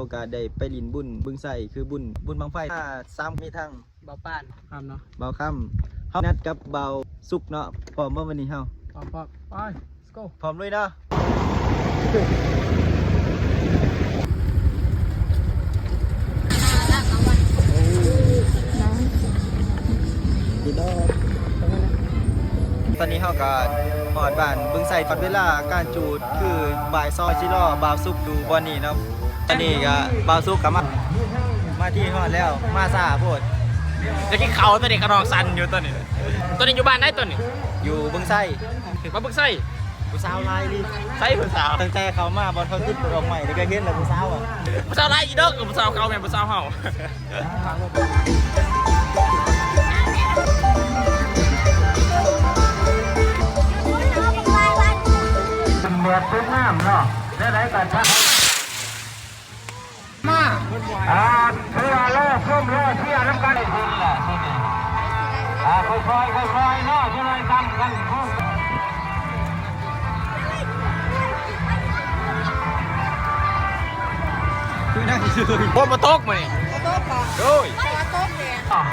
ໂອກາດໄດ້ໄປຫຼິ້ນບຸນບຶງໄຊ ຄືບຸນ ບຸນບັ້ງໄຟ ມາສາມ ມີທັງບ່າວປານ ຄຳເນາະ ບ່າວຄຳ ເຮົານັດກັບບ່າວສຸກເນາະ. ພ້ອມບໍ່ມື້ນີ້ເຮົາ? ພ້ອມໆ ໄປ let's go ພ້ອມລຸຍເນາະ. ຕອນນີ້ເຮົາກໍຮອດບ້ານບຶງໄຊ ຮອດເວລາການຈູດ ຄືບ່າຍສອງ ຊິລໍບ່າວສຸກຢູ່ບ່ອນນີ້ເນາະ. ຕອນນີ້ກໍບ່າວສຸກກໍມາ ມາທີ່ຮອດແລ້ວ ມາຊ້າໂພດ. ຈະກິນເຂົ້າ ຕອນນີ້ຂະໜອງສັ່ນຢູ່ຕອນນີ້. ຕອນນີ້ຢູ່ບ້ານໃດຕອນນີ້? ຢູ່ບຶງໄຊ. ມາບຶງໄຊ ຜູ້ສາວຫຼາຍອີ່ຫຼີ. ໃສຜູ້ສາວ? ຕັ້ງແຕ່ເຂົ້າມາບ່ອນເຂົາຈຸດດອກໄມ້ ແລ້ວກໍເຫັນແລ້ວຜູ້ສາວອະ. ຜູ້ສາວຫຼາຍອີ່ດອກ ຜູ້ສາວເຂົາແມ່ນຜູ້ສາວເຮົາ. ເປັນແບບຕົກນ້ຳເນາະ ແນວໃດກໍ ມາ ອ່າ ເພື່ອລໍຊົມລໍເຊຍນຳກັນ ອ່າ ຄ່ອຍໆ ຄ່ອຍໆ ເນາະ ຈະໄດ້ຕາມກັນ. ໂອ້ ບໍ່ຕົກມື້ນີ້ ບໍ່ຕົກບໍ່? ໂດຍ ບໍ່ຕົກແດ່.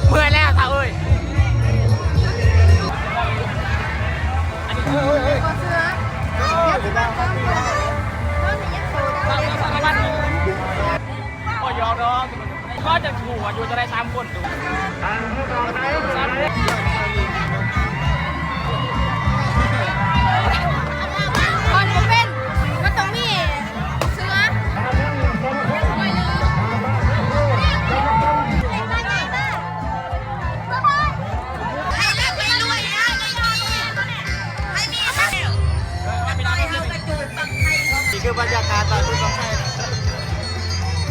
ເມື່ອຍແລ້ວທ້າວເອີຍ. ໂອ້ຍ ຢອກດອກ. ກໍຈະຮູ້ວ່າຢູ່ຈັ່ງໃດສາມຄົນ. ຄອນບໍ່ເປັນ ມັນຕ້ອງມີເສືອ. ນີ້ຄືບັນຍາກາດບ້ານບຸນບັ້ງໄຟ.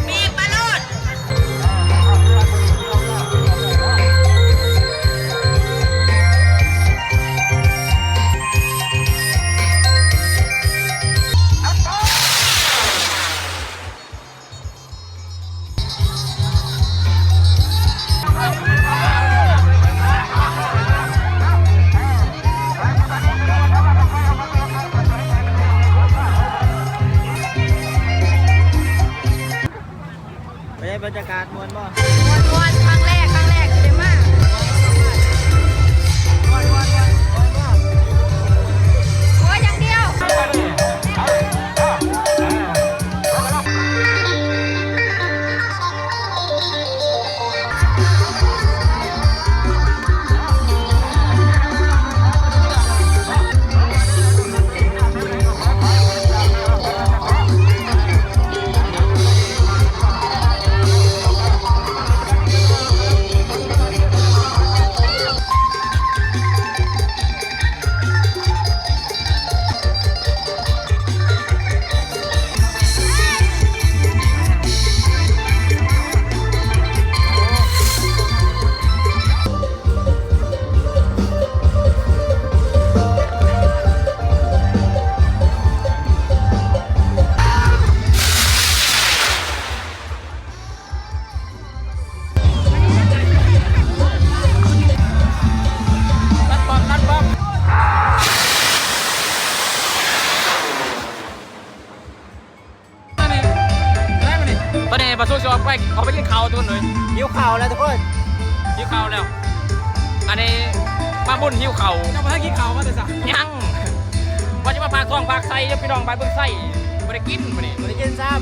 ມີປະໂລດ. ເປັນໃດບັນຍາກາດ ມ່ວນບໍ່? ມ່ວນໆ ຄັ້ງແລກ ຄັ້ງແລກທີ່ໄດ້ມາ. ມ່ວນໆ ມ່ວນໆ ໂອ້ຍ ຢ່າງດຽວ. ຕອນນີ້ບ່າວສຸກຊິອອກໄປ ອອກໄປກິນເຂົ້າທຸກຄົນເອີຍ. ຫິວເຂົ້າແລ້ວທຸກຄົນ ຫິວເຂົ້າແລ້ວ. ອັນນີ້ມາບຸນຫິວເຂົ້າ. ເຈົ້າບໍ່ທັນກິນເຂົ້າມາແຕ່ເຊົ້າ? ຍັງ ວ່າຈະມາຝາກທ້ອງຝາກໄສ້ເດີພີ່ນ້ອງ ບ້ານບຶງໄຊ ບໍ່ໄດ້ກິນມື້ນີ້ ບໍ່ໄດ້ກິນຊ້ຳ.